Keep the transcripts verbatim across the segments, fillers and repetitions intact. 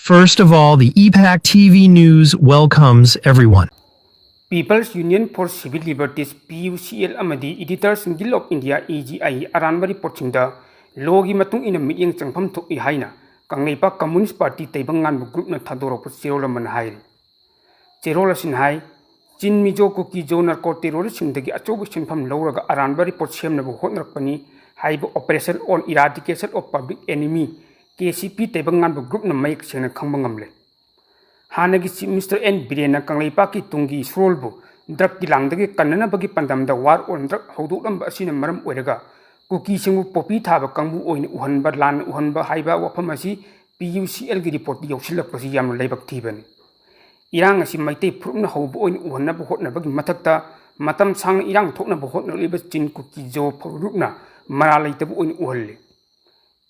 First of all, the E PAC T V News welcomes everyone. People's Union for Civil Liberties, P U C L, ꯑꯃꯗꯤ Editors Guild of India, E G I, ꯑꯔꯥꯟꯕ ꯔꯤꯄꯣꯔꯠꯁꯤꯡꯗ ꯂꯣꯒꯤ ꯃꯇꯨꯡ ꯏꯟꯅ ꯃꯤꯠꯌꯦꯡ ꯆꯪꯐꯝ ꯊꯣꯛꯏ ꯍꯥꯏꯅ Kangleipak communist party ꯇꯥꯏꯕꯪꯉꯥꯟꯕ ꯒ꯭ꯔꯨꯞꯅ ꯊꯥꯗꯣꯔꯛꯄ ꯆꯦꯔꯣꯜ ꯑꯃꯅ ꯍꯥꯏꯔꯤ꯫ ꯆꯦꯔꯣꯜ ꯑꯁꯤꯅ ꯍꯥꯏ, ꯆꯤꯟ ꯃꯤꯖꯣ ꯀꯨꯀꯤ ꯖꯣ ꯅꯥꯔꯀꯣ ꯇꯦꯔꯣꯔꯤꯁꯁꯤꯡꯗꯒꯤ ꯑꯆꯧꯕ ꯁꯦꯟꯐꯝ ꯂꯧꯔꯒ ꯑꯔꯥꯟꯕ ꯔꯤꯄꯣꯔꯠ ꯁꯦꯝꯅꯕ ꯍꯣꯠꯅꯔꯛꯄꯅꯤ ꯍꯥꯏꯕ Operation on Eradication of Public Enemy, K C P, ꯇꯥꯏꯕꯪꯉꯥꯟꯕ ꯒ꯭ꯔꯨꯞꯅ ꯃꯌꯦꯛ ꯁꯦꯡꯅ ꯈꯪꯕ ꯉꯝꯂꯦ꯫ ꯍꯥꯟꯅꯒꯤ Chief Minister N ꯕꯤꯔꯦꯟꯅ ꯀꯪꯂꯩꯄꯥꯛꯀꯤ ꯇꯨꯡꯒꯤ ꯁꯨꯔꯣꯜꯕꯨ ꯗ꯭ꯔꯒꯀꯤ ꯂꯥꯡꯗꯒꯤ ꯀꯟꯅꯅꯕꯒꯤ ꯄꯥꯟꯗꯝꯗ War on Drug ꯍꯧꯗꯣꯛꯂꯝꯕ ꯑꯁꯤꯅ ꯃꯔꯝ ꯑꯣꯏꯔꯒ ꯀꯨꯀꯤꯁꯤꯡꯕꯨ ꯄꯣꯄꯤ ꯊꯥꯕ ꯀꯥꯡꯕꯨ ꯑꯣꯏꯅ ꯎꯍꯟꯕ, ꯂꯥꯟꯅ ꯎꯍꯟꯕ ꯍꯥꯏꯕ ꯋꯥꯐꯝ ꯑꯁꯤ P U C L ꯒꯤ ꯔꯤꯄꯣꯔꯠꯇ ꯌꯥꯎꯁꯤꯜꯂꯛꯄꯁꯤ ꯌꯥꯝꯅ ꯂꯥꯏꯕꯛ ꯊꯤꯕꯅꯤ꯫ ꯏꯔꯥꯡ ꯑꯁꯤ ꯃꯩꯇꯩ ꯐꯨꯔꯨꯞꯅ ꯍꯧꯕ ꯑꯣꯏꯅ ꯎꯍꯟꯅꯕ ꯍꯣꯠꯅꯕꯒꯤ ꯃꯊꯛꯇ, ꯃꯇꯝ ꯁꯥꯡꯅ ꯏꯔꯥꯡ ꯊꯣꯛꯅꯕ ꯍꯣꯠꯅꯔꯤꯕ ꯆꯤꯟ ꯀꯨꯀꯤ ꯖꯣ ꯐꯨꯔꯨꯞꯅ ꯃꯔꯥꯜ ꯂꯩꯇꯕ ꯑꯣꯏꯅ ꯎꯍꯜꯂꯤ꯫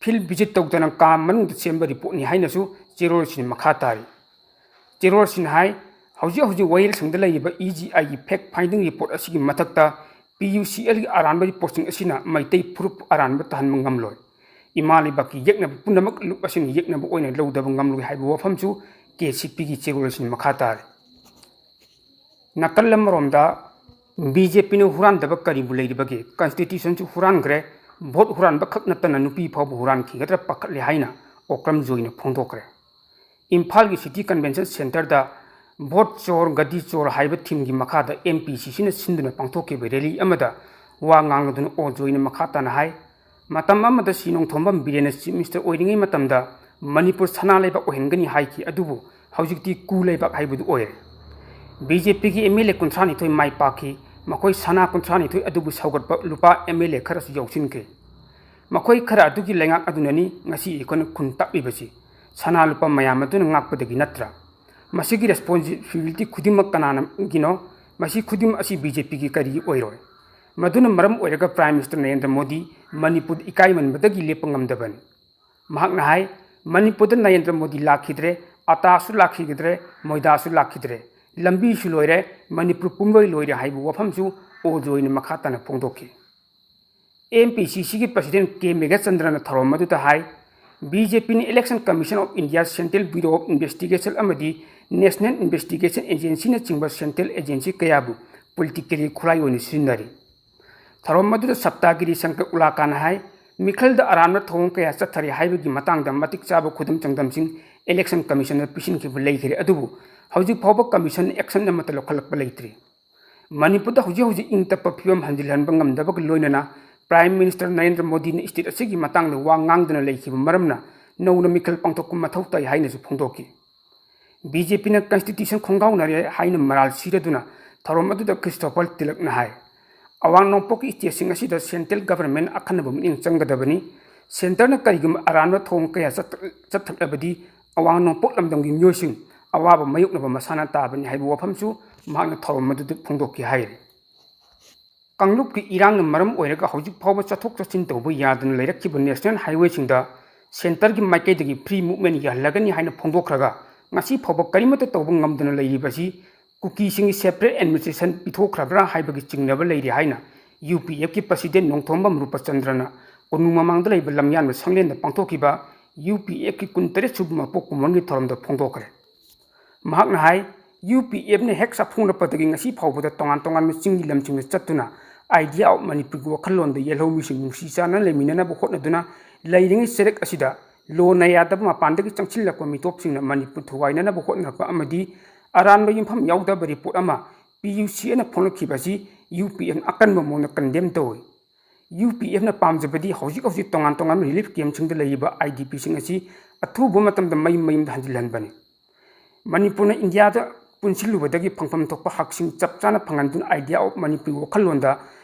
Field visit ꯇꯧꯗꯅ ꯀꯥ ꯃꯅꯨꯡꯗ ꯁꯦꯝꯕ ꯔꯤꯄꯣꯔꯠꯅꯤ ꯍꯥꯏꯅꯁꯨ ꯆꯦꯔꯣꯜꯁꯤꯅ ꯃꯈꯥ ꯇꯥꯔꯤ꯫ ꯆꯦꯔꯣꯜꯁꯤꯅ ꯍꯥꯏ, ꯍꯧꯖꯤꯛ ꯍꯧꯖꯤꯛ ꯋꯥꯌꯦꯜꯁꯪꯗ ꯂꯩꯔꯤꯕ E G I ꯒꯤ fact finding report ꯑꯁꯤꯒꯤ ꯃꯊꯛꯇ P U C L ꯒꯤ ꯑꯔꯥꯟꯕ ꯔꯤꯄꯣꯔꯠꯁꯤꯡ ꯑꯁꯤꯅ ꯃꯩꯇꯩ ꯐꯨꯔꯨꯞ ꯑꯔꯥꯟꯕ ꯇꯥꯍꯟꯕ ꯉꯝꯂꯣꯏ꯫ ꯏꯃꯥ ꯂꯩꯕꯥꯛꯀꯤ ꯌꯦꯛꯅꯕ ꯄꯨꯝꯅꯃꯛ ꯂꯨꯞ ꯑꯁꯤꯅ ꯌꯦꯛꯅꯕ ꯑꯣꯏꯅ ꯂꯧꯗꯕ ꯉꯝꯂꯣꯏ ꯍꯥꯏꯕ ꯋꯥꯐꯝꯁꯨ K C P ꯒꯤ ꯆꯦꯔꯣꯜꯁꯤꯅ ꯃꯈꯥ ꯇꯥꯔꯤ꯫ ꯅꯥꯀꯜ ꯑꯃꯔꯣꯝꯗ, B J P ꯅ ꯍꯨꯔꯥꯟꯗꯕ ꯀꯔꯤꯕꯨ ꯂꯩꯔꯤꯕꯒꯦ? Constitution ꯁꯨ ꯍꯨꯔꯥꯟꯈ꯭ꯔꯦ, vote ꯍꯨꯔꯥꯟꯕ ꯈꯛ ꯅꯠꯇꯅ ꯅꯨꯄꯤ ꯐꯥꯎꯕ ꯍꯨꯔꯥꯟꯈꯤꯒꯗ꯭ꯔꯥ ꯄꯥꯈꯠꯂꯦ ꯍꯥꯏꯅ ꯑꯣꯀ꯭ꯔꯝ ꯖꯣꯏꯅ ꯐꯣꯡꯗꯣꯛꯈ꯭ꯔꯦ꯫ ꯏꯝꯐꯥꯜꯒꯤ City Convention Centre ꯗ Vote Chor Gadi Chor ꯍꯥꯏꯕ theme ꯒꯤ ꯃꯈꯥꯗ M P C C ꯅ ꯁꯤꯟꯗꯨꯅ ꯄꯥꯡꯊꯣꯛꯈꯤꯕ rally ꯑꯃꯗ ꯋꯥ ꯉꯥꯡꯂꯗꯨꯅ ꯑꯣ ꯖꯣꯏꯅ ꯃꯈꯥ ꯇꯥꯅ ꯍꯥꯏ, ꯃꯇꯝ ꯑꯃꯗ ꯁꯤꯅꯣꯡꯊꯣꯝꯕꯝ ꯕꯤꯔꯦꯟꯅ Chief Minister ꯑꯣꯏꯔꯤꯉꯩ ꯃꯇꯝꯗ ꯃꯅꯤꯄꯨꯔ ꯁꯅꯥ ꯂꯩꯕꯥꯛ ꯑꯣꯏꯍꯟꯒꯅꯤ ꯍꯥꯏꯈꯤ, ꯑꯗꯨꯕꯨ ꯍꯧꯖꯤꯛꯇꯤ ꯀꯨ ꯂꯩꯕꯥꯛ ꯍꯥꯏꯕꯗꯨ ꯑꯣꯏꯔꯦ꯫ B J P ꯒꯤ M L A ꯀꯨꯟꯊ꯭ꯔꯥꯅꯤꯊꯣꯏ ꯃꯥꯏ ꯄꯥꯛꯈꯤ, ꯃꯈꯣꯏ ꯁꯅꯥ ꯀꯨꯟꯊ꯭ꯔꯥꯅꯤꯊꯣꯏ ꯑꯗꯨꯕꯨ ꯁꯧꯒꯠꯄ ꯂꯨꯄꯥ M L A ꯈꯔꯁꯨ ꯌꯥꯎꯁꯤꯟꯈꯤ꯫ ꯃꯈꯣꯏ ꯈꯔ ꯑꯗꯨꯒꯤ ꯂꯩꯉꯥꯛ ꯑꯗꯨꯅꯅꯤ ꯉꯁꯤ ꯑꯩꯈꯣꯏꯅ ꯈꯨꯟ ꯇꯥꯛꯂꯤꯕꯁꯤ꯫ ꯁꯅꯥ ꯂꯨꯄꯥ ꯃꯌꯥꯝ ꯑꯗꯨꯅ ꯉꯥꯛꯄꯗꯒꯤ ꯅꯠꯇ꯭ꯔꯥ? ꯃꯁꯤꯒꯤ responsibility ꯈꯨꯗꯤꯡꯃꯛ ꯀꯅꯥꯅꯒꯤꯅꯣ? ꯃꯁꯤ ꯈꯨꯗꯤꯡꯃꯛ ꯑꯁꯤ B J P ꯒꯤ ꯀꯔꯤꯒꯤ ꯑꯣꯏꯔꯣꯏ? ꯃꯗꯨꯅ ꯃꯔꯝ ꯑꯣꯏꯔꯒ Prime Minister ꯅꯔꯦꯟꯗ꯭ꯔ ꯃꯣꯗꯤ ꯃꯅꯤꯄꯨꯔꯗ ꯏꯀꯥꯏꯃꯟꯕꯗꯒꯤ ꯂꯦꯞꯄ ꯉꯝꯗꯕꯅꯤ꯫ ꯃꯍꯥꯛꯅ ꯍꯥꯏ, ꯃꯅꯤꯄꯨꯔꯗ ꯅꯔꯦꯟꯗ꯭ꯔ ꯃꯣꯗꯤ ꯂꯥꯛꯈꯤꯗ꯭ꯔꯦ, ꯑꯇꯥꯁꯨ ꯂꯥꯛꯈꯤꯗ꯭ꯔꯦ, ꯃꯣꯏꯗꯥꯁꯨ ꯂꯥꯛꯈꯤꯗ꯭ꯔꯦ, ꯂꯝꯕꯤꯁꯨ ꯂꯣꯏꯔꯦ, ꯃꯅꯤꯄꯨꯔ ꯄꯨꯝꯂꯣꯏ ꯂꯣꯏꯔꯦ ꯍꯥꯏꯕ ꯋꯥꯐꯝꯁꯨ ꯑꯣ ꯖꯣꯏꯅ ꯃꯈꯥ ꯇꯥꯅ ꯐꯣꯡꯗꯣꯛꯈꯤ꯫ M P C C ꯒꯤ President K ꯃꯦꯘꯆꯟꯗ꯭ꯔꯅ ꯊꯧꯔꯝ ꯑꯗꯨꯗ ꯍꯥꯏ, ꯕꯤ ꯖꯦ ꯄꯤꯅ Election Commission of India, Central Bureau of Investigation ꯑꯃꯗꯤ National Investigation Agencyꯅꯆꯤꯡꯕ central agency ꯀꯌꯥꯕꯨ politically ꯈꯨꯠꯂꯥꯏ ꯑꯣꯏꯅ ꯁꯤꯖꯤꯟꯅꯔꯤ꯫ ꯊꯧꯔꯝ ꯑꯗꯨꯗ ꯁꯞꯇꯥꯒꯤꯔꯤ ꯁꯪꯀꯔ ꯎꯂꯥꯀꯥꯟꯅ ꯍꯥꯏ, ꯃꯤꯈꯜꯗ ꯑꯔꯥꯟꯕ ꯊꯧꯑꯣꯡ ꯀꯌꯥ ꯆꯠꯊꯔꯤ ꯍꯥꯏꯕꯒꯤ ꯃꯇꯥꯡꯗ ꯃꯇꯤꯛ ꯆꯥꯕ ꯈꯨꯗꯝ ꯆꯥꯡꯗꯝꯁꯤꯡ Election Commissionꯗ ꯄꯤꯁꯤꯟꯈꯤꯕ ꯂꯩꯈ꯭ꯔꯦ, ꯑꯗꯨꯕꯨ ꯍꯧꯖꯤꯛ ꯐꯥꯎꯕ Commissionꯅ action ꯑꯃꯠꯇ ꯂꯧꯈꯠꯂꯛꯄ ꯂꯩꯇ꯭ꯔꯤ꯫ ꯃꯅꯤꯄꯨꯔꯗ ꯍꯧꯖꯤꯛ ꯍꯧꯖꯤꯛ ꯏꯪ ꯇꯞꯄ ꯐꯤꯕꯝ ꯍꯟꯖꯤꯜꯍꯟꯕ ꯉꯝꯗꯕꯒ ꯂꯣꯏꯅꯅ Prime Minister ꯅꯔꯦꯟꯗ꯭ꯔ ꯃꯣꯗꯤꯅ state ꯑꯁꯤꯒꯤ ꯃꯇꯥꯡꯗ ꯋꯥ ꯉꯥꯡꯗꯅ ꯂꯩꯈꯤꯕ ꯃꯔꯝꯅ ꯅꯧꯅ ꯃꯤꯈꯜ ꯄꯥꯡꯊꯣꯛꯄ ꯃꯊꯧ ꯇꯥꯏ ꯍꯥꯏꯅꯁꯨ ꯐꯣꯡꯗꯣꯛꯈꯤ꯫ ꯕꯤ ꯖꯦ ꯄꯤꯅ Constitution ꯈꯣꯡꯒꯥꯎꯅꯔꯦ ꯍꯥꯏꯅ ꯃꯔꯥꯜ ꯁꯤꯔꯗꯨꯅ ꯊꯧꯔꯝ ꯑꯗꯨꯗ ꯈ꯭ꯔꯤꯁꯇꯣꯐꯔ ꯇꯤꯂꯛꯅ ꯍꯥꯏ, ꯑꯋꯥꯡ ꯅꯣꯡꯄꯣꯛꯀꯤ stateꯁꯤꯡ ꯑꯁꯤꯗ central government ꯑꯈꯟꯅꯕ ꯃꯤꯠꯌꯦꯡ ꯆꯪꯒꯗꯕꯅꯤ꯫ Centreꯅ ꯀꯔꯤꯒꯨꯝꯕ ꯑꯔꯥꯟꯕ ꯊꯧꯑꯣꯡ ꯀꯌꯥ ꯆꯠꯊ-, ꯆꯠꯊꯔꯛꯂꯕꯗꯤ ꯑꯋꯥꯡ ꯅꯣꯡꯄꯣꯛ ꯂꯝꯗꯝꯒꯤ ꯃꯤꯑꯣꯏꯁꯤꯡ ꯑꯋꯥꯕ ꯃꯥꯌꯣꯛꯅꯕ ꯃꯁꯥꯅ ꯇꯥꯕꯅꯤ ꯍꯥꯏꯕ ꯋꯥꯐꯝꯁꯨ ꯃꯍꯥꯛꯅ ꯊꯧꯔꯝ ꯑꯗꯨꯗ ꯐꯣꯡꯗꯣꯛꯈꯤ ꯍꯥꯏꯔꯤ꯫ ꯀꯥꯡꯂꯨꯞꯀꯤ ꯏꯔꯥꯡꯅ ꯃꯔꯝ ꯑꯣꯏꯔꯒ ꯍꯧꯖꯤꯛ ꯐꯥꯎꯕ ꯆꯠꯊꯣꯛ ꯆꯠꯁꯤꯟ ꯇꯧꯕ ꯌꯥꯗꯅ ꯂꯩꯔꯛꯈꯤꯕ national highwayꯁꯤꯡꯗ centreꯒꯤ ꯃꯥꯏꯀꯩꯗꯒꯤ free movement ꯌꯥꯍꯜꯂꯒꯅꯤ ꯍꯥꯏꯅ ꯐꯣꯡꯗꯣꯛꯈ꯭ꯔꯒ ꯉꯁꯤ ꯐꯥꯎꯕ ꯀꯔꯤꯃꯠꯇ ꯇꯧꯕ ꯉꯝꯗꯅ ꯂꯩꯔꯤꯕ ꯑꯁꯤ ꯀꯨꯀꯤꯁꯤꯡꯒꯤ separate administration ꯄꯤꯊꯣꯛꯈ꯭ꯔꯕ꯭ꯔꯥ ꯍꯥꯏꯕꯒꯤ ꯆꯤꯡꯅꯕ ꯂꯩꯔꯤ ꯍꯥꯏꯅ ꯌꯨ ꯄꯤ ꯑꯦꯐꯀꯤ president ꯅꯣꯡꯊꯣꯝꯕꯝ ꯔꯨꯄꯆꯟꯗ꯭ꯔꯅ ꯀꯣꯅꯨꯡ ꯃꯃꯥꯡꯗ ꯂꯩꯕ ꯂꯝꯌꯥꯟꯕ ꯁꯪꯂꯦꯟꯗ ꯄꯥꯡꯊꯣꯛꯈꯤꯕ ꯌꯨ ꯄꯤ ꯑꯦꯐꯀꯤ ꯀꯨꯟꯇꯔꯦꯠ ꯁꯨꯕ ꯃꯄꯣꯛ ꯀꯨꯝꯑꯣꯟꯒꯤ ꯊꯧꯔꯝꯗ ꯐꯣꯡꯗꯣꯛꯈ꯭ꯔꯦ꯫ ꯃꯍꯥꯛꯅ ꯍꯥꯏ, ꯌꯨ ꯄꯤ ꯑꯦꯐꯅ ꯍꯦꯛ ꯆꯥꯛꯐꯣꯡꯂꯛꯄꯗꯒꯤ ꯉꯁꯤ ꯐꯥꯎꯕꯗ ꯇꯣꯉꯥꯟ ꯇꯣꯉꯥꯟꯕ ꯆꯤꯡꯒꯤ ꯂꯝꯁꯤꯡꯗ ꯆꯠꯇꯨꯅ Idea of Manipurꯒꯤ ꯋꯥꯈꯜꯂꯣꯟꯗ ꯌꯦꯜꯍꯧꯃꯤꯁꯤꯡ ꯅꯨꯡꯁꯤ ꯆꯥꯟꯅꯅ ꯂꯩꯃꯤꯟꯅꯅꯕ ꯍꯣꯠꯅꯗꯨꯅ ꯂꯩꯔꯤꯉꯩ ꯆꯩꯔꯛ ꯑꯁꯤꯗ ꯂꯣꯟꯅ ꯌꯥꯗꯕ ꯃꯄꯥꯟꯗꯒꯤ ꯆꯪꯁꯤꯜꯂꯛꯄ ꯃꯤꯇꯣꯞꯁꯤꯡꯅ ꯃꯅꯤꯄꯨꯔ ꯊꯨꯒꯥꯏꯅꯅꯕ ꯍꯣꯠꯅꯔꯛꯄ ꯑꯃꯗꯤ ꯑꯔꯥꯟꯕ ꯌꯨꯝꯐꯝ ꯌꯥꯎꯗꯕ report ꯑꯃ P U C ꯑꯅ ꯐꯣꯡꯂꯛꯈꯤꯕ ꯑꯁꯤ ꯌꯨ ꯄꯤ ꯑꯦꯐꯅ ꯑꯀꯟꯕ ꯃꯑꯣꯡꯗ condemn ꯇꯧꯏ꯫ ꯌꯨ ꯄꯤ ꯑꯦꯐꯅ ꯄꯥꯝꯖꯕꯗꯤ ꯍꯧꯖꯤꯛ ꯍꯧꯖꯤꯛ ꯇꯣꯉꯥꯟ ꯇꯣꯉꯥꯟꯕ relief campꯁꯤꯡꯗ ꯂꯩꯔꯤꯕ I D Pꯁꯤꯡ ꯑꯁꯤ ꯑꯊꯨꯕ ꯃꯇꯝꯗ ꯃꯌꯨꯝ ꯃꯌꯨꯝꯗ ꯍꯟꯖꯤꯜꯍꯟꯕꯅꯤ꯫ ꯃꯅꯤꯄꯨꯔꯅ ꯏꯟꯗꯤꯌꯥꯗ ꯄꯨꯟꯁꯤꯜꯂꯨꯕꯗꯒꯤ ꯐꯪꯐꯝ ꯊꯣꯛꯄ ꯍꯛꯁꯤꯡ ꯆꯞ ꯆꯥꯅ ꯐꯪꯍꯟꯗꯨꯅ Idea of Manipurꯒꯤ ꯋꯥꯈꯜꯂꯣꯟꯗ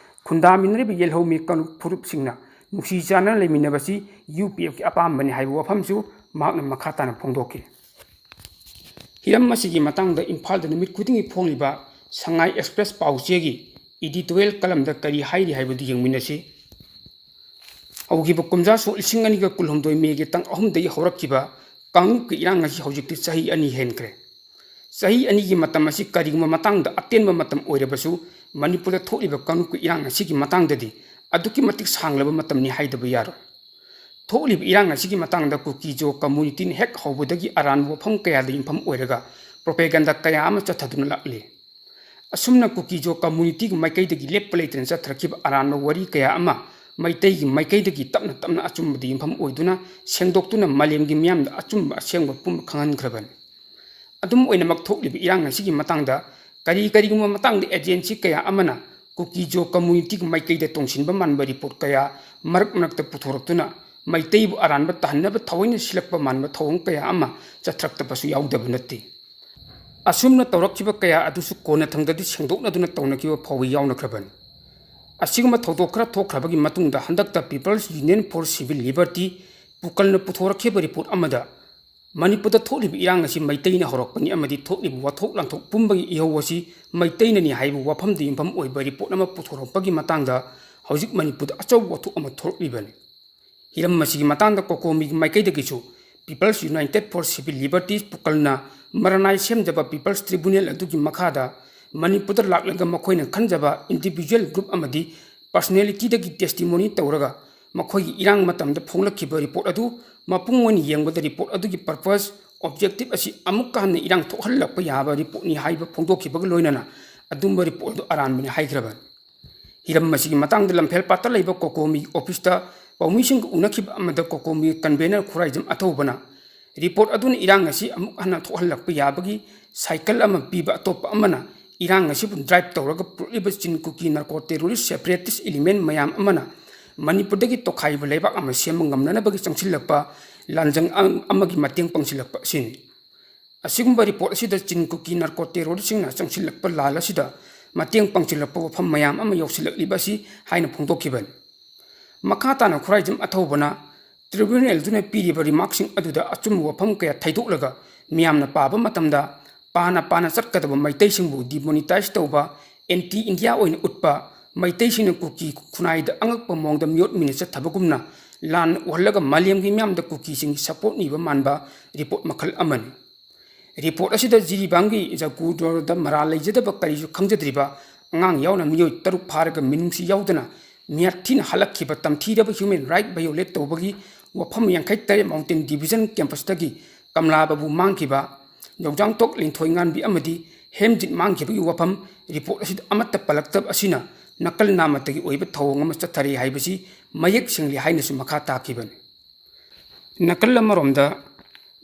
ꯈꯨꯟꯗꯥꯃꯤꯟꯅꯔꯤꯕ ꯌꯦꯜꯍꯧꯃꯤ ꯀꯥꯡꯂꯨꯞ ꯐꯨꯔꯨꯞꯁꯤꯡꯅ ꯅꯨꯡꯁꯤ ꯆꯥꯟꯅꯅ ꯂꯩꯃꯤꯟꯅꯕꯁꯤ ꯌꯨ ꯄꯤ ꯑꯦꯐꯀꯤ ꯑꯄꯥꯝꯕꯅꯤ ꯍꯥꯏꯕ ꯋꯥꯐꯝꯁꯨ ꯃꯍꯥꯛꯅ ꯃꯈꯥ ꯇꯥꯅ ꯐꯣꯡꯗꯣꯛꯈꯤ꯫ ꯍꯤꯔꯝ ꯑꯁꯤꯒꯤ ꯃꯇꯥꯡꯗ ꯏꯝꯐꯥꯜꯗ ꯅꯨꯃꯤꯠ ꯈꯨꯗꯤꯡꯒꯤ ꯐꯣꯡꯂꯤꯕ ꯁꯉꯥꯏ Express ꯄꯥꯎꯆꯦꯒꯤ editorial columnꯗ ꯀꯔꯤ ꯍꯥꯏꯔꯤ ꯍꯥꯏꯕꯗꯨ ꯌꯦꯡꯃꯤꯟꯅꯁꯤ꯫ ꯍꯧꯈꯤꯕ ꯀꯨꯝꯖꯥ ꯁꯣꯛ ꯂꯤꯁꯤꯡ ꯑꯅꯤꯒ ꯀꯨꯟꯍꯨꯝꯗꯣꯏ ꯃꯦꯒꯤ ꯇꯥꯡ ꯑꯍꯨꯝꯗꯒꯤ ꯍꯧꯔꯛꯈꯤꯕ ꯀꯥꯡꯂꯨꯞꯀꯤ ꯏꯔꯥꯡ ꯑꯁꯤ ꯍꯧꯖꯤꯛꯇꯤ ꯆꯍꯤ ꯑꯅꯤ ꯍꯦꯟꯈ꯭ꯔꯦ꯫ ꯆꯍꯤ ꯑꯅꯤꯒꯤ ꯃꯇꯝ ꯑꯁꯤ ꯀꯔꯤꯒꯨꯝꯕ ꯃꯇꯥꯡꯗ ꯑꯇꯦꯟꯕ ꯃꯇꯝ ꯑꯣꯏꯔꯕꯁꯨ, ꯃꯅꯤꯄꯨꯔꯗ ꯊꯣꯛꯂꯤꯕ ꯀꯥꯡꯂꯨꯞꯀꯤ ꯏꯔꯥꯡ ꯑꯁꯤꯒꯤ ꯃꯇꯥꯡꯗꯗꯤ ꯑꯗꯨꯛꯀꯤ ꯃꯇꯤꯛ ꯁꯥꯡꯂꯕ ꯃꯇꯝꯅꯤ ꯍꯥꯏꯗꯕ ꯌꯥꯔꯣꯏ꯫ ꯊꯣꯛꯂꯤꯕ ꯏꯔꯥꯡ ꯑꯁꯤꯒꯤ ꯃꯇꯥꯡꯗ ꯀꯨꯀꯤ-ꯖꯣ ꯀꯝꯃ꯭ꯌꯨꯅꯤꯇꯤꯅ ꯍꯦꯛ ꯍꯧꯕꯗꯒꯤ ꯑꯔꯥꯟꯕ ꯋꯥꯐꯝ ꯀꯌꯥꯗ ꯌꯨꯝꯐꯝ ꯑꯣꯏꯔꯒ ꯄ꯭ꯔꯣꯄꯦꯒꯟꯗꯥ ꯀꯌꯥ ꯑꯃ ꯆꯠꯊꯗꯨꯅ ꯂꯥꯛꯂꯤ꯫ ꯑꯁꯨꯝꯅ ꯀꯨꯀꯤ-ꯖꯣ ꯀꯝꯃ꯭ꯌꯨꯅꯤꯇꯤꯒꯤ ꯃꯥꯏꯀꯩꯗꯒꯤ ꯂꯦꯞꯄ ꯂꯩꯇꯅ ꯆꯠꯊꯔꯛꯈꯤꯕ ꯑꯔꯥꯟꯕ ꯋꯥꯔꯤ ꯀꯌꯥ ꯑꯃ ꯃꯩꯇꯩꯒꯤ ꯃꯥꯏꯀꯩꯗꯒꯤ ꯇꯞꯅ ꯇꯞꯅ ꯑꯆꯨꯝꯕꯗ ꯌꯨꯝꯐꯝ ꯑꯣꯏꯗꯨꯅ ꯁꯦꯡꯗꯣꯛꯇꯨꯅ ꯃꯥꯂꯦꯝꯒꯤ ꯃꯤꯌꯥꯝꯗ ꯑꯆꯨꯝꯕ ꯑꯁꯦꯡꯕ ꯄꯨꯝꯕ ꯈꯪꯍꯟꯈ꯭ꯔꯕꯅꯤ꯫ ꯑꯗꯨꯝ ꯑꯣꯏꯅꯃꯛ, ꯊꯣꯛꯂꯤꯕ ꯏꯔꯥꯡ ꯑꯁꯤꯒꯤ ꯃꯇꯥꯡꯗ ꯀꯔꯤ ꯀꯔꯤꯒꯨꯝꯕ ꯃꯇꯥꯡꯗ ꯑꯦꯖꯦꯟꯁꯤ ꯀꯌꯥ ꯑꯃꯅ ꯀꯨꯀꯤ-ꯖꯣ ꯀꯝꯃ꯭ꯌꯨꯅꯤꯇꯤꯒꯤ ꯃꯥꯏꯀꯩꯗ ꯇꯣꯡꯁꯤꯟꯕ ꯃꯥꯟꯕ ꯔꯤꯄꯣꯔꯠ ꯀꯌꯥ ꯃꯔꯛ ꯃꯔꯛꯇ ꯄꯨꯊꯣꯔꯛꯇꯨꯅ ꯃꯩꯇꯩꯕꯨ ꯑꯔꯥꯟꯕ ꯇꯥꯍꯟꯅꯕ ꯊꯑꯣꯏꯅ ꯁꯤꯜꯂꯛꯄ ꯃꯥꯟꯕ ꯊꯧꯑꯣꯡ ꯀꯌꯥ ꯑꯃ ꯆꯠꯊꯔꯛꯇꯕꯁꯨ ꯌꯥꯎꯗꯕ ꯅꯠꯇꯦ꯫ ꯑꯁꯨꯝꯅ ꯇꯧꯔꯛꯈꯤꯕ ꯀꯌꯥ ꯑꯗꯨꯁꯨ ꯀꯣꯟꯅꯊꯪꯗꯗꯤ ꯁꯦꯡꯗꯣꯛꯅꯗꯨꯅ ꯇꯧꯅꯈꯤꯕ ꯐꯥꯎꯕ ꯌꯥꯎꯅꯈ꯭ꯔꯕꯅꯤ꯫ ꯑꯁꯤꯒꯨꯝꯕ ꯊꯧꯗꯣꯛ ꯈꯔ ꯊꯣꯛꯈ꯭ꯔꯕꯒꯤ ꯃꯇꯨꯡꯗ ꯍꯟꯗꯛꯇ People's Union for Civil Liberty, ꯄꯨꯀꯜꯅ ꯄꯨꯊꯣꯔꯛꯈꯤꯕ ꯔꯤꯄꯣꯔꯠ ꯑꯃꯗ ꯃꯅꯤꯄꯨꯔꯗ ꯊꯣꯛꯂꯤꯕ ꯏꯔꯥꯡ ꯑꯁꯤ ꯃꯩꯇꯩꯅ ꯍꯧꯔꯛꯄꯅꯤ ꯑꯃꯗꯤ ꯊꯣꯛꯂꯤꯕ ꯋꯥꯊꯣꯛ ꯂꯥꯟꯊꯣꯛ ꯄꯨꯝꯕꯒꯤ ꯏꯍꯧ ꯑꯁꯤ ꯃꯩꯇꯩꯅꯅꯤ ꯍꯥꯏꯕ ꯋꯥꯐꯝꯗ ꯌꯨꯝꯐꯝ ꯑꯣꯏꯕ ꯔꯤꯄꯣꯔꯠ ꯑꯃ ꯄꯨꯊꯣꯔꯛꯄꯒꯤ ꯃꯇꯥꯡꯗ ꯍꯧꯖꯤꯛ ꯃꯅꯤꯄꯨꯔꯗ ꯑꯆꯧꯕ ꯋꯥꯊꯣꯛ ꯑꯃ ꯊꯣꯛꯂꯤꯕꯅꯤ꯫ ꯍꯤꯔꯝ ꯑꯁꯤꯒꯤ ꯃꯇꯥꯡꯗ ꯀꯣꯀꯣꯃꯤꯒꯤ ꯃꯥꯏꯀꯩꯗꯒꯤꯁꯨ People's United for Civil Liberties, ꯄꯨꯀꯜꯅ ꯃꯔꯅꯥꯏ ꯁꯦꯝꯖꯕ People's Tribunal ꯑꯗꯨꯒꯤ ꯃꯈꯥꯗ ꯃꯅꯤꯄꯨꯔꯗ ꯂꯥꯛꯂꯒ ꯃꯈꯣꯏꯅ ꯈꯟꯖꯕ individual, group ꯑꯃꯗꯤ personalityꯗꯒꯤ testimony ꯇꯧꯔꯒ ꯃꯈꯣꯏꯒꯤ ꯏꯔꯥꯡ ꯃꯇꯝꯗ ꯐꯣꯡꯂꯛꯈꯤꯕ ꯔꯤꯄꯣꯔꯠ ꯑꯗꯨ ꯃꯄꯨꯡ ꯑꯣꯏꯅ ꯌꯦꯡꯕꯗ ꯔꯤꯄꯣꯔꯠ ꯑꯗꯨꯒꯤ purpose, objective ꯑꯁꯤ ꯑꯃꯨꯛꯀ ꯍꯟꯅ ꯏꯔꯥꯡ ꯊꯣꯛꯍꯜꯂꯛꯄ ꯌꯥꯕ ꯔꯤꯄꯣꯔꯠꯅꯤ ꯍꯥꯏꯕ ꯐꯣꯡꯗꯣꯛꯈꯤꯕꯒ ꯂꯣꯏꯅꯅ ꯑꯗꯨꯝꯕ ꯔꯤꯄꯣꯔꯠ ꯑꯗꯨ ꯑꯔꯥꯟꯕꯅꯤ ꯍꯥꯏꯈ꯭ꯔꯕꯅꯤ꯫ ꯍꯤꯔꯝ ꯑꯁꯤꯒꯤ ꯃꯇꯥꯡꯗ ꯂꯝꯐꯦꯜꯄꯥꯠꯇ ꯂꯩꯕ ꯀꯣꯀꯣꯃꯤꯒꯤ ꯑꯣꯐꯤꯁꯇ ꯄꯥꯎꯃꯤꯁꯤꯡꯒ ꯎꯅꯈꯤꯕ ꯑꯃꯗ ꯀꯣꯀꯣꯃꯤꯒꯤ convener ꯈꯨꯔꯥꯏꯖꯝ ꯑꯊꯧꯕꯅ ꯔꯤꯄꯣꯔꯠ ꯑꯗꯨꯅ ꯏꯔꯥꯡ ꯑꯁꯤ ꯑꯃꯨꯛ ꯍꯟꯅ ꯊꯣꯛꯍꯜꯂꯛꯄ ꯌꯥꯕꯒꯤ ꯁꯥꯏꯀꯜ ꯑꯃ ꯄꯤꯕ, ꯑꯇꯣꯞꯄ ꯑꯃꯅ ꯏꯔꯥꯡ ꯑꯁꯤꯕꯨ drive ꯇꯧꯔꯒ ꯄꯨꯔꯛꯂꯤꯕ ꯆꯤꯟ ꯀꯨꯀꯤ narco terrorist separatist element ꯃꯌꯥꯝ ꯑꯃꯅ ꯃꯅꯤꯄꯨꯔꯗꯒꯤ ꯇꯣꯈꯥꯏꯕ ꯂꯩꯕꯥꯛ ꯑꯃ ꯁꯦꯝꯕ ꯉꯝꯅꯅꯕꯒꯤ ꯆꯪꯁꯤꯜꯂꯛꯄ ꯂꯥꯟꯖꯪ ꯑꯃ-, ꯑꯃꯒꯤ ꯃꯇꯦꯡ ꯄꯥꯡꯁꯤꯜꯂꯛꯄ ꯑꯁꯤꯅꯤ꯫ ꯑꯁꯤꯒꯨꯝꯕ ꯔꯤꯄꯣꯔꯠ ꯑꯁꯤꯗ ꯆꯤꯟ ꯀꯨꯀꯤ narco terroristꯁꯤꯡꯅ ꯆꯪꯁꯤꯜꯂꯛꯄ ꯂꯥꯜ ꯑꯁꯤꯗ ꯃꯇꯦꯡ ꯄꯥꯡꯁꯤꯜꯂꯛꯄ ꯋꯥꯐꯝ ꯃꯌꯥꯝ ꯑꯃ ꯌꯥꯎꯁꯤꯜꯂꯛꯂꯤꯕ ꯑꯁꯤ ꯍꯥꯏꯅ ꯐꯣꯡꯗꯣꯛꯈꯤꯕꯅꯤ꯫ ꯃꯈꯥ ꯇꯥꯅ ꯈꯨꯔꯥꯏꯖꯝ ꯑꯊꯧꯕꯅ tribunalꯗꯨꯅ ꯄꯤꯔꯤꯕ remarkꯁꯤꯡ ꯑꯗꯨꯗ ꯑꯆꯨꯝꯕ ꯋꯥꯐꯝ ꯀꯌꯥ ꯊꯩꯗꯣꯛꯂꯒ ꯃꯤꯌꯥꯝꯅ ꯄꯥꯕ ꯃꯇꯝꯗ ꯄꯥꯅ ꯄꯥꯅ ꯆꯠꯀꯗꯕ ꯃꯩꯇꯩꯁꯤꯡꯕꯨ demonetize ꯇꯧꯕ, anti India ꯑꯣꯏꯅ ꯎꯠꯄ, ꯃꯩꯇꯩꯁꯤꯡꯅ ꯀꯨꯀꯤ ꯈꯨꯟꯅꯥꯏꯗ ꯑꯉꯛꯄ ꯃꯑꯣꯡꯗ ꯃꯤꯑꯣꯠ ꯃꯤꯅ ꯆꯠꯊꯕꯒꯨꯝꯅ ꯂꯥꯟ ꯎꯍꯜꯂꯒ ꯃꯥꯂꯦꯝꯒꯤ ꯃꯤꯌꯥꯝꯗ ꯀꯨꯀꯤꯁꯤꯡꯒꯤ support ꯅꯤꯕ ꯃꯥꯟꯕ ꯔꯤꯄꯣꯔꯠ ꯃꯈꯜ ꯑꯃꯅꯤ꯫ ꯔꯤꯄꯣꯔꯠ ꯑꯁꯤꯗ ꯖꯤꯔꯤꯕꯥꯝꯒꯤ ꯖꯒꯨꯗꯣꯔꯗ ꯃꯔꯥꯜ ꯂꯩꯖꯗꯕ ꯀꯔꯤꯁꯨ ꯈꯪꯖꯗ꯭ꯔꯤꯕ ꯑꯉꯥꯡ ꯌꯥꯎꯅ ꯃꯤꯑꯣꯏ ꯇꯔꯨꯛ ꯐꯥꯔꯒ ꯃꯤꯅꯨꯡꯁꯤ ꯌꯥꯎꯗꯅ ꯃꯤꯌꯥꯠ ꯊꯤꯅ ꯍꯜꯂꯛꯈꯤꯕ ꯇꯝꯊꯤꯔꯕ human right violate ꯇꯧꯕꯒꯤ ꯋꯥꯐꯝ ꯌꯥꯡꯈꯩ ꯇꯔꯦꯠ Mountain Division campus ꯇꯒꯤ ꯀꯃꯂꯥ ꯕꯥꯕꯨ ꯃꯥꯡꯈꯤꯕ, ꯌꯧꯖꯥꯡꯇꯣꯛ ꯂꯤꯟꯊꯣꯏꯉꯥꯟꯕꯤ ꯑꯃꯗꯤ ꯍꯦꯝꯖꯤꯠ ꯃꯥꯡꯈꯤꯕꯒꯤ ꯋꯥꯐꯝ report ꯑꯁꯤꯗ ꯑꯃꯠꯇ ꯄꯜꯂꯛꯇꯕ ꯑꯁꯤꯅ ꯅꯥꯀꯜ ꯅꯥꯝꯃꯇꯒꯤ ꯑꯣꯏꯕ ꯊꯧꯑꯣꯡ ꯑꯃ ꯆꯠꯊꯔꯤ ꯍꯥꯏꯕꯁꯤ ꯃꯌꯦꯛ ꯁꯦꯡꯂꯤ ꯍꯥꯏꯅꯁꯨ ꯃꯈꯥ ꯇꯥꯈꯤꯕꯅꯤ꯫ ꯅꯥꯀꯜ ꯑꯃꯔꯣꯝꯗ,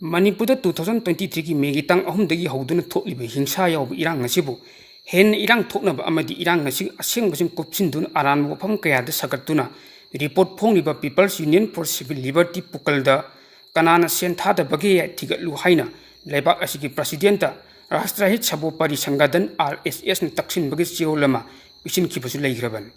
ꯃꯅꯤꯄꯨꯔꯗ two thousand twenty three ꯒꯤ May ꯒꯤ ꯇꯥꯡ ꯑꯍꯨꯝꯗꯒꯤ ꯍꯧꯗꯨꯅ ꯊꯣꯛꯂꯤꯕ ꯍꯤꯡꯁꯥ ꯌꯥꯎꯕ ꯏꯔꯥꯡ ꯑꯁꯤꯕꯨ ꯍꯦꯟꯅ ꯏꯔꯥꯡ ꯊꯣꯛꯅꯕ ꯑꯃꯗꯤ ꯏꯔꯥꯡ ꯑꯁꯤ ꯑꯁꯦꯡꯕꯁꯤꯡ ꯀꯨꯞꯁꯤꯟꯗꯨꯅ ꯑꯔꯥꯟꯕ ꯋꯥꯐꯝ ꯀꯌꯥꯗ ꯁꯥꯒꯠꯇꯨꯅ report ꯐꯣꯡꯂꯤꯕ People's Union for Civil Liberty ꯄꯨꯀꯜꯗ ꯀꯅꯥꯅ ꯁꯦꯟ ꯊꯥꯗꯕꯒꯦ ꯊꯤꯒꯠꯂꯨ ꯍꯥꯏꯅ ꯂꯩꯕꯥꯛ ꯑꯁꯤꯒꯤ president ꯔꯥꯁꯇ꯭ꯔꯍꯤꯠ ꯁꯕꯣ ꯄꯔꯤ ꯁꯪꯒꯥꯗꯟ, R S S ꯅ ꯇꯛꯁꯤꯟꯕꯒꯤ ꯆꯦꯔꯣꯜ ꯑꯃ ꯄꯤꯁꯤꯟꯈꯤꯕꯁꯨ ꯂꯩꯈ꯭ꯔꯕꯅꯤ꯫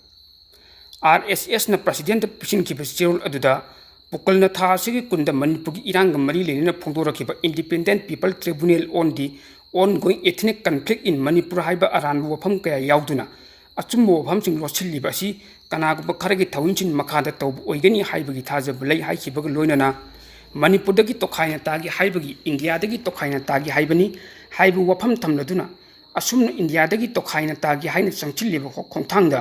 R S S ꯅ president ꯄꯤꯁꯤꯟꯈꯤꯕ ꯆꯦꯔꯣꯜ ꯑꯗꯨꯗ ꯄꯨꯀꯜꯅ ꯊꯥ ꯑꯁꯤꯒꯤ ꯀꯨꯟꯗ ꯃꯅꯤꯄꯨꯔꯒꯤ ꯏꯔꯥꯡꯒ ꯃꯔꯤ ꯂꯩꯅꯅ ꯐꯣꯡꯗꯣꯔꯛꯈꯤꯕ Independent People Tribunal on the Ongoing Ethnic Conflict in Manipur ꯍꯥꯏꯕ ꯑꯔꯥꯟꯕ ꯋꯥꯐꯝ ꯀꯌꯥ ꯌꯥꯎꯗꯨꯅ ꯑꯆꯨꯝꯕ ꯋꯥꯐꯝꯁꯤꯡ ꯂꯣꯠꯁꯤꯜꯂꯤꯕ ꯑꯁꯤ ꯀꯅꯥꯒꯨꯝꯕ ꯈꯔꯒꯤ ꯊꯧꯑꯣꯡꯁꯤꯡ ꯃꯈꯥꯗ ꯇꯧꯕ ꯑꯣꯏꯒꯅꯤ ꯍꯥꯏꯕꯒꯤ ꯊꯥꯖꯕ ꯂꯩ ꯍꯥꯏꯈꯤꯕꯒ ꯂꯣꯏꯅꯅ ꯃꯅꯤꯄꯨꯔꯗꯒꯤ ꯇꯣꯈꯥꯏꯅ ꯇꯥꯒꯦ ꯍꯥꯏꯕꯒꯤ ꯏꯟꯗꯤꯌꯥꯗꯒꯤ ꯇꯣꯈꯥꯏꯅ ꯇꯥꯒꯦ ꯍꯥꯏꯕꯅꯤ ꯍꯥꯏꯕ ꯋꯥꯐꯝ ꯊꯝꯂꯗꯨꯅ ꯑꯁꯨꯝꯅ ꯏꯟꯗꯤꯌꯥꯗꯒꯤ ꯇꯣꯈꯥꯏꯅ ꯇꯥꯒꯦ ꯍꯥꯏꯅ ꯆꯪꯁꯤꯜꯂꯤꯕ ꯈꯣꯡꯊꯥꯡꯗ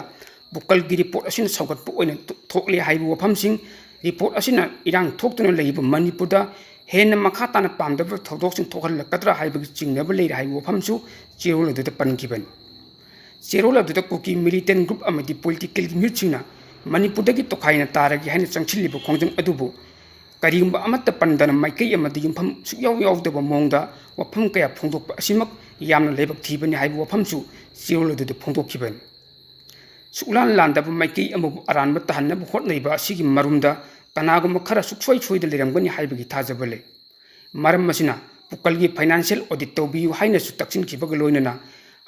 ꯄꯨꯀꯜꯒꯤ report ꯑꯁꯤꯅ ꯁꯧꯒꯠꯄ ꯑꯣꯏꯅ ꯊꯣꯛꯂꯦ ꯍꯥꯏꯕ ꯋꯥꯐꯝꯁꯤꯡ, report ꯑꯁꯤꯅ ꯏꯔꯥꯡ ꯊꯣꯛꯇꯨꯅ ꯂꯩꯔꯤꯕ ꯃꯅꯤꯄꯨꯔꯗ ꯍꯦꯟꯅ ꯃꯈꯥ ꯇꯥꯅ ꯄꯥꯝꯗꯕ ꯊꯧꯗꯣꯛꯁꯤꯡ ꯊꯣꯛꯍꯜꯂꯛꯀꯗ꯭ꯔꯥ ꯍꯥꯏꯕꯒꯤ ꯆꯤꯡꯅꯕ ꯂꯩꯔꯦ ꯍꯥꯏꯕ ꯋꯥꯐꯝꯁꯨ ꯆꯦꯔꯣꯜ ꯑꯗꯨꯗ ꯄꯟꯈꯤꯕꯅꯤ꯫ ꯆꯦꯔꯣꯜ ꯑꯗꯨꯗ ꯀꯨꯀꯤ militant group ꯑꯃꯗꯤ political ꯃꯤꯍꯨꯠꯁꯤꯡꯅ ꯃꯅꯤꯄꯨꯔꯗꯒꯤ ꯇꯣꯈꯥꯏꯅ ꯇꯥꯔꯒꯦ ꯍꯥꯏꯅ ꯆꯪꯁꯤꯜꯂꯤꯕ ꯈꯣꯡꯖꯪ ꯑꯗꯨꯕꯨ ꯀꯔꯤꯒꯨꯝꯕ ꯑꯃꯠꯇ ꯄꯟꯗꯅ ꯃꯥꯏꯀꯩ ꯑꯃꯗ ꯌꯨꯝꯐꯝ ꯁꯨꯛꯌꯥꯎ ꯌꯥꯎꯗꯕ ꯃꯑꯣꯡꯗ ꯋꯥꯐꯝ ꯀꯌꯥ ꯐꯣꯡꯗꯣꯛꯄ ꯑꯁꯤꯃꯛ ꯌꯥꯝꯅ ꯂꯥꯏꯕꯛ ꯊꯤꯕꯅꯤ ꯍꯥꯏꯕ ꯋꯥꯐꯝꯁꯨ ꯆꯦꯔꯣꯜ ꯑꯗꯨꯗ ꯐꯣꯡꯗꯣꯛꯈꯤꯕꯅꯤ꯫ ꯁꯨꯛꯂꯥꯟ ꯂꯥꯟꯗꯕ ꯃꯥꯏꯀꯩ ꯑꯃꯕꯨ ꯑꯔꯥꯟꯕ ꯇꯥꯍꯟꯅꯕ ꯍꯣꯠꯅꯔꯤꯕ ꯑꯁꯤꯒꯤ ꯃꯔꯨꯝꯗ ꯀꯅꯥꯒꯨꯝꯕ ꯈꯔ ꯁꯨꯛꯁꯣꯏ ꯁꯣꯏꯗ ꯂꯩꯔꯝꯒꯅꯤ ꯍꯥꯏꯕꯒꯤ ꯊꯥꯖꯕ ꯂꯩ꯫ ꯃꯔꯝ ꯑꯁꯤꯅ ꯄꯨꯀꯜꯒꯤ financial audit ꯇꯧꯕꯤꯌꯨ ꯍꯥꯏꯅꯁꯨ ꯇꯛꯁꯤꯟꯈꯤꯕꯒ ꯂꯣꯏꯅꯅ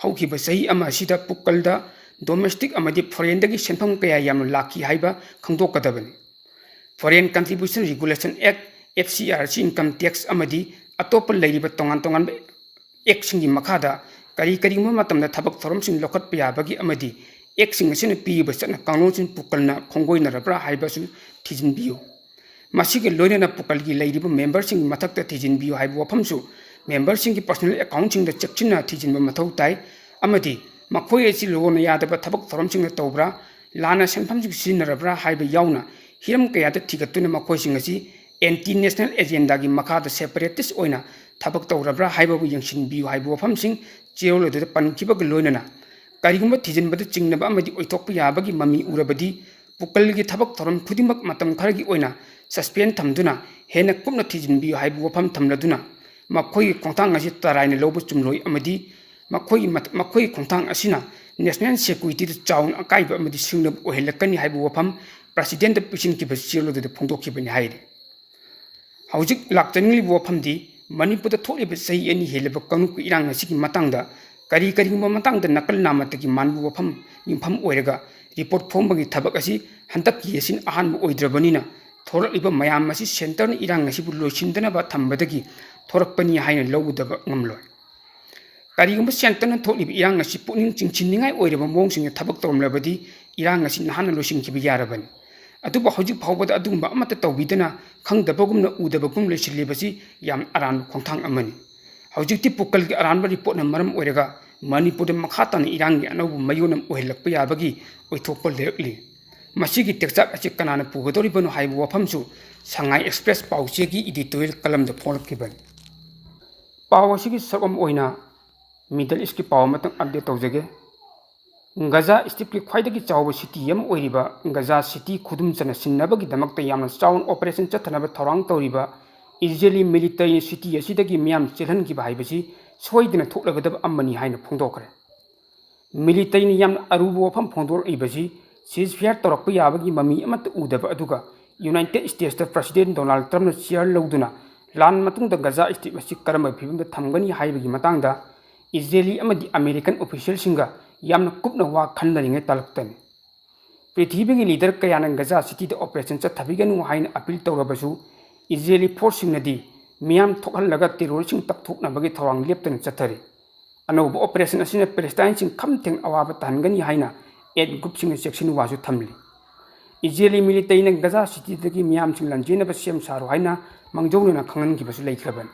ꯍꯧꯈꯤꯕ ꯆꯍꯤ ꯑꯃ ꯑꯁꯤꯗ ꯄꯨꯀꯜꯗ domestic ꯑꯃꯗꯤ foreignꯗꯒꯤ ꯁꯦꯟꯐꯝ ꯀꯌꯥ ꯌꯥꯝꯅ ꯂꯥꯛꯈꯤ ꯍꯥꯏꯕ ꯈꯪꯗꯣꯛꯀꯗꯕꯅꯤ꯫ Foreign Contribution Regulation Act, F C R C, income tax ꯑꯃꯗꯤ ꯑꯇꯣꯞꯄ ꯂꯩꯔꯤꯕ ꯇꯣꯉꯥꯟ ꯇꯣꯉꯥꯟꯕ actꯁꯤꯡꯒꯤ ꯃꯈꯥꯗ ꯀꯔꯤ ꯀꯔꯤꯒꯨꯝꯕ ꯃꯇꯝꯗ ꯊꯕꯛ ꯊꯧꯔꯝꯁꯤꯡ ꯂꯧꯈꯠꯄ ꯌꯥꯕꯒꯤ ꯑꯃꯗꯤ actꯁꯤꯡ ꯑꯁꯤꯅ ꯄꯤꯔꯤꯕ ꯆꯠꯅ ꯀꯥꯡꯂꯣꯟꯁꯤꯡ ꯄꯨꯀꯜꯅ ꯈꯣꯡꯒꯣꯏꯅꯔꯕ꯭ꯔꯥ ꯍꯥꯏꯕꯁꯨ ꯊꯤꯖꯤꯟꯕꯤꯌꯨ꯫ ꯃꯁꯤꯒ ꯂꯣꯏꯅꯅ ꯄꯨꯀꯜꯒꯤ ꯂꯩꯔꯤꯕ memberꯁꯤꯡꯒꯤ ꯃꯊꯛꯇ ꯊꯤꯖꯤꯟꯕꯤꯌꯨ ꯍꯥꯏꯕ ꯋꯥꯐꯝꯁꯨ memberꯁꯤꯡꯒꯤ personal accountꯁꯤꯡꯗ ꯆꯦꯛꯁꯤꯟꯅ ꯊꯤꯖꯤꯟꯕ ꯃꯊꯧ ꯇꯥꯏ ꯑꯃꯗꯤ ꯃꯈꯣꯏ ꯑꯁꯤ ꯂꯣꯟꯅ ꯌꯥꯗꯕ ꯊꯕꯛ ꯊꯧꯔꯝꯁꯤꯡꯗ ꯇꯧꯕ꯭ꯔꯥ, ꯂꯥꯟꯅ ꯁꯦꯟꯐꯝꯁꯤꯡ ꯁꯤꯖꯤꯟꯅꯔꯕ꯭ꯔꯥ ꯍꯥꯏꯕ ꯌꯥꯎꯅ ꯍꯤꯔꯝ ꯀꯌꯥꯗ ꯊꯤꯒꯠꯇꯨꯅ ꯃꯈꯣꯏꯁꯤꯡ ꯑꯁꯤ anti national agendaꯒꯤ ꯃꯈꯥꯗ separatist ꯑꯣꯏꯅ ꯊꯕꯛ ꯇꯧꯔꯕ꯭ꯔꯥ ꯍꯥꯏꯕꯕꯨ ꯌꯦꯡꯁꯤꯟꯕꯤꯌꯨ ꯍꯥꯏꯕ ꯋꯥꯐꯝꯁꯤꯡ ꯆꯦꯔꯣꯜ ꯑꯗꯨꯗ ꯄꯟꯈꯤꯕꯒ ꯂꯣꯏꯅꯅ ꯀꯔꯤꯒꯨꯝꯕ ꯊꯤꯖꯤꯟꯕꯗ ꯆꯤꯡꯅꯕ ꯑꯃꯗꯤ ꯑꯣꯏꯊꯣꯛꯄ ꯌꯥꯕꯒꯤ ꯃꯃꯤ ꯎꯔꯕꯗꯤ ꯄꯨꯀꯜꯒꯤ ꯊꯕꯛ ꯊꯧꯔꯝ ꯈꯨꯗꯤꯡꯃꯛ ꯃꯇꯝ ꯈꯔꯒꯤ ꯑꯣꯏꯅ suspend ꯊꯝꯗꯨꯅ ꯍꯦꯟꯅ ꯀꯨꯞꯅ ꯊꯤꯖꯤꯟꯕꯤꯌꯨ ꯍꯥꯏꯕ ꯋꯥꯐꯝ ꯊꯝꯂꯗꯨꯅ ꯃꯈꯣꯏꯒꯤ ꯈꯣꯡꯊꯥꯡ ꯑꯁꯤ ꯇꯔꯥꯏꯅ ꯂꯧꯕ ꯆꯨꯝꯂꯣꯏ ꯑꯃꯗꯤ ꯃꯈꯣꯏꯒꯤ ꯃꯈꯣꯏꯒꯤ ꯈꯣꯡꯊꯥꯡ ꯑꯁꯤꯅ national securityꯗ ꯆꯥꯎꯅ ꯑꯀꯥꯏꯕ ꯑꯃꯗꯤ ꯁꯤꯡꯅꯕ ꯑꯣꯏꯍꯜꯂꯛꯀꯅꯤ ꯍꯥꯏꯕ ꯋꯥꯐꯝ presidentꯗ ꯄꯤꯁꯤꯟꯈꯤꯕ ꯆꯦꯔꯣꯜ ꯑꯗꯨꯗ ꯐꯣꯡꯗꯣꯛꯈꯤꯕꯅꯤ ꯍꯥꯏꯔꯤ꯫ ꯍꯧꯖꯤꯛ ꯂꯥꯛꯆꯅꯤꯡꯂꯤꯕ ꯋꯥꯐꯝꯗꯤ ꯃꯅꯤꯄꯨꯔꯗ ꯊꯣꯛꯂꯤꯕ ꯆꯍꯤ ꯑꯅꯤ ꯍꯦꯜꯂꯕ ꯀꯥꯡꯂꯨꯞꯀꯤ ꯏꯔꯥꯡ ꯑꯁꯤꯒꯤ ꯃꯇꯥꯡꯗ ꯀꯔꯤ ꯀꯔꯤꯒꯨꯝꯕ ꯃꯇꯥꯡꯗ ꯅꯥꯀꯜ ꯅꯥꯃꯠꯇꯒꯤ ꯃꯥꯟꯕ ꯋꯥꯐꯝ ꯌꯨꯝꯐꯝ ꯑꯣꯏꯔꯒ report ꯐꯣꯡꯕꯒꯤ ꯊꯕꯛ ꯑꯁꯤ ꯍꯟꯗꯛꯀꯤ ꯑꯁꯤꯅ ꯑꯍꯥꯟꯕ ꯑꯣꯏꯗ꯭ꯔꯕꯅꯤꯅ ꯊꯣꯔꯛꯂꯤꯕ ꯃꯌꯥꯝ ꯑꯁꯤ centreꯅ ꯏꯔꯥꯡ ꯑꯁꯤꯕꯨ ꯂꯣꯏꯁꯤꯟꯗꯅꯕ ꯊꯝꯕꯗꯒꯤ ꯊꯣꯔꯛꯄꯅꯤ ꯍꯥꯏꯅ ꯂꯧꯒꯗꯕ ꯉꯝꯂꯣꯏ꯫ ꯀꯔꯤꯒꯨꯝꯕ centreꯅ ꯊꯣꯛꯂꯤꯕ ꯏꯔꯥꯡ ꯑꯁꯤ ꯄꯨꯛꯅꯤꯡ ꯆꯤꯡꯁꯤꯟꯅꯤꯡꯉꯥꯏ ꯑꯣꯏꯔꯕ ꯃꯑꯣꯡꯁꯤꯡꯗ ꯊꯕꯛ ꯇꯧꯔꯝꯂꯕꯗꯤ ꯏꯔꯥꯡ ꯑꯁꯤ ꯅꯍꯥꯟꯅ ꯂꯣꯏꯁꯤꯟꯈꯤꯕ ꯌꯥꯔꯕꯅꯤ꯫ ꯑꯗꯨꯕꯨ ꯍꯧꯖꯤꯛ ꯐꯥꯎꯕꯗ ꯑꯗꯨꯒꯨꯝꯕ ꯑꯃꯠꯇ ꯇꯧꯕꯤꯗꯅ ꯈꯪꯗꯕꯒꯨꯝꯅ ꯎꯗꯕꯒꯨꯝ ꯂꯩꯁꯤꯜꯂꯤꯕꯁꯤ ꯌꯥꯝ ꯑꯔꯥꯟꯕ ꯈꯣꯡꯊꯥꯡ ꯑꯃꯅꯤ꯫ ꯍꯧꯖꯤꯛꯇꯤ ꯄꯨꯀꯜꯒꯤ ꯑꯔꯥꯟꯕ reportꯅ ꯃꯔꯝ ꯑꯣꯏꯔꯒ ꯃꯅꯤꯄꯨꯔꯗ ꯃꯈꯥ ꯇꯥꯅ ꯏꯔꯥꯡꯒꯤ ꯑꯅꯧꯕ ꯃꯌꯣꯟ ꯑꯃ ꯑꯣꯏꯍꯜꯂꯛꯄ ꯌꯥꯕꯒꯤ ꯑꯣꯏꯊꯣꯛꯄ ꯂꯩꯔꯛꯂꯤ꯫ ꯃꯁꯤꯒꯤ ꯇꯦꯛꯆꯥꯛ ꯑꯁꯤ ꯀꯅꯥꯅ ꯄꯨꯒꯗꯧꯔꯤꯕꯅꯣ ꯍꯥꯏꯕ ꯋꯥꯐꯝꯁꯨ ꯁꯉꯥꯏ Express ꯄꯥꯎꯆꯦꯒꯤ editorial columnꯗ ꯐꯣꯡꯂꯛꯈꯤꯕꯅꯤ꯫ ꯄꯥꯎ ꯑꯁꯤꯒꯤ ꯁꯔꯨꯛ ꯑꯃ ꯑꯣꯏꯅ Middle Eastꯀꯤ ꯄꯥꯎ ꯑꯃꯇꯪ update ꯇꯧꯖꯒꯦ꯫ ꯒꯖꯥ Stripꯀꯤ ꯈ꯭ꯋꯥꯏꯗꯒꯤ ꯆꯥꯎꯕ city ꯑꯃ ꯑꯣꯏꯔꯤꯕ ꯒꯖꯥ city ꯈꯨꯗꯨꯝ ꯆꯟꯅ ꯁꯤꯟꯅꯕꯒꯤꯗꯃꯛꯇ ꯌꯥꯝꯅ ꯆꯥꯎꯅ operation ꯆꯠꯊꯅꯕ ꯊꯧꯔꯥꯡ ꯇꯧꯔꯤꯕ Israeli military city ꯑꯁꯤꯗꯒꯤ ꯃꯤꯌꯥꯝ ꯆꯦꯜꯍꯟꯈꯤꯕ ꯍꯥꯏꯕꯁꯤ ꯁꯣꯏꯗꯅ ꯊꯣꯛꯂꯒꯗꯕ ꯑꯃꯅꯤ ꯍꯥꯏꯅ ꯐꯣꯡꯗꯣꯛꯈ꯭ꯔꯦ꯫ Militaryꯅ ꯌꯥꯝꯅ ꯑꯔꯨꯕ ꯋꯥꯐꯝ ꯐꯣꯡꯗꯣꯔꯛꯂꯤꯕꯁꯤ ceasefire ꯇꯧꯔꯛꯄ ꯌꯥꯕꯒꯤ ꯃꯃꯤ ꯑꯃꯠꯇ ꯎꯗꯕ ꯑꯗꯨꯒ United Statesꯇ President Donald Trumpꯅ chair ꯂꯧꯗꯨꯅ ꯂꯥꯟ ꯃꯇꯨꯡꯗ ꯒꯖꯥ Strip ꯑꯁꯤ ꯀꯔꯝꯕ ꯐꯤꯕꯝꯗ ꯊꯝꯒꯅꯤ ꯍꯥꯏꯕꯒꯤ ꯃꯇꯥꯡꯗ Israeli ꯑꯃꯗꯤ American officialꯁꯤꯡꯒ ꯌꯥꯝꯅ ꯀꯨꯞꯅ ꯋꯥ ꯈꯟꯅꯔꯤꯉꯩ ꯇꯥꯂꯛꯇꯅꯤ꯫ ꯄ꯭ꯔꯤꯊꯤꯕꯤꯒꯤ leader ꯀꯌꯥꯅ ꯒꯖꯥ cityꯗ operation ꯆꯠꯊꯕꯤꯒꯅꯨ ꯍꯥꯏꯅ appeal ꯇꯧꯔꯕꯁꯨ Israeli forceꯁꯤꯡꯅꯗꯤ ꯃꯤꯌꯥꯝ ꯊꯣꯛꯍꯜꯂꯒ terroristꯁꯤꯡ ꯇꯛꯊꯣꯛꯅꯕꯒꯤ ꯊꯧꯔꯥꯡ ꯂꯦꯞꯇꯅ ꯆꯠꯊꯔꯤ꯫ ꯑꯅꯧꯕ operation ꯑꯁꯤꯅ Palestineꯁꯤꯡ ꯈꯝ ꯊꯦꯡꯅ ꯑꯋꯥꯕ ꯇꯥꯍꯟꯒꯅꯤ ꯍꯥꯏꯅ aid groupꯁꯤꯡꯅ ꯆꯦꯛꯁꯤꯟ ꯋꯥꯁꯨ ꯊꯝꯂꯤ꯫ Israeli militaryꯅ ꯒꯖꯥ cityꯗꯒꯤ ꯃꯤꯌꯥꯝꯁꯤꯡ ꯂꯥꯟꯖꯦꯟꯅꯕ ꯁꯦꯝ ꯁꯥꯔꯣ ꯍꯥꯏꯅ ꯃꯥꯡꯖꯧꯅꯅ ꯈꯪꯍꯟꯈꯤꯕꯁꯨ ꯂꯩꯈ꯭ꯔꯕꯅꯤ꯫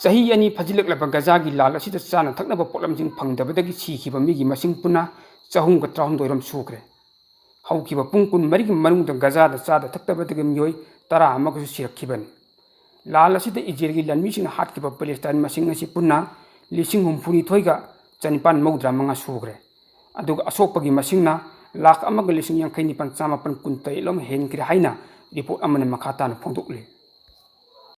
ꯆꯍꯤ ꯑꯅꯤ ꯐꯥꯖꯤꯜꯂꯛꯂꯕ ꯒꯖꯥꯒꯤ ꯂꯥꯜ ꯑꯁꯤꯗ ꯆꯥꯅ ꯊꯛꯅꯕ ꯄꯣꯠꯂꯝꯁꯤꯡ ꯐꯪꯗꯕꯗꯒꯤ ꯁꯤꯈꯤꯕ ꯃꯤꯒꯤ ꯃꯁꯤꯡ ꯄꯨꯟꯅ ꯆꯍꯨꯝꯒ ꯇꯔꯥꯍꯨꯝꯗꯣꯏ ꯔꯣꯝ ꯁꯨꯈ꯭ꯔꯦ꯫ ꯍꯧꯈꯤꯕ ꯄꯨꯡ ꯀꯨꯟꯃꯔꯤꯒꯤ ꯃꯅꯨꯡꯗ ꯒꯖꯥꯗ ꯆꯥꯗ ꯊꯛꯇꯕꯗꯒꯤ ꯃꯤꯑꯣꯏ ꯇꯔꯥ ꯑꯃꯒꯁꯨ ꯁꯤꯔꯛꯈꯤꯕꯅꯤ꯫ ꯂꯥꯟ ꯑꯁꯤꯗ ꯏꯖꯔꯦꯜꯒꯤ ꯂꯥꯟꯃꯤꯁꯤꯡꯅ ꯍꯥꯠꯈꯤꯕ ꯄꯦꯂꯦꯁꯇꯥꯏꯟ ꯃꯁꯤꯡ ꯑꯁꯤ ꯄꯨꯟꯅ ꯂꯤꯁꯤꯡ ꯍꯨꯝꯐꯨꯅꯤꯊꯣꯏꯒ ꯆꯅꯤꯄꯥꯟ ꯃꯧꯗ꯭ꯔꯥ ꯃꯉꯥ ꯁꯨꯈ꯭ꯔꯦ꯫ ꯑꯗꯨꯒ ꯑꯁꯣꯛꯄꯒꯤ ꯃꯁꯤꯡꯅ ꯂꯥꯈ ꯑꯃꯒ ꯂꯤꯁꯤꯡ ꯌꯥꯡꯈꯩ ꯅꯤꯄꯥꯟ ꯆꯥꯃꯥꯄꯟ ꯀꯨꯟꯇꯔꯦꯠ ꯂꯣꯝ ꯍꯦꯟꯈ꯭ꯔꯦ ꯍꯥꯏꯅ ꯔꯤꯄꯣꯔꯠ ꯑꯃꯅ ꯃꯈꯥ ꯇꯥꯅ ꯐꯣꯡꯗꯣꯛꯂꯤ꯫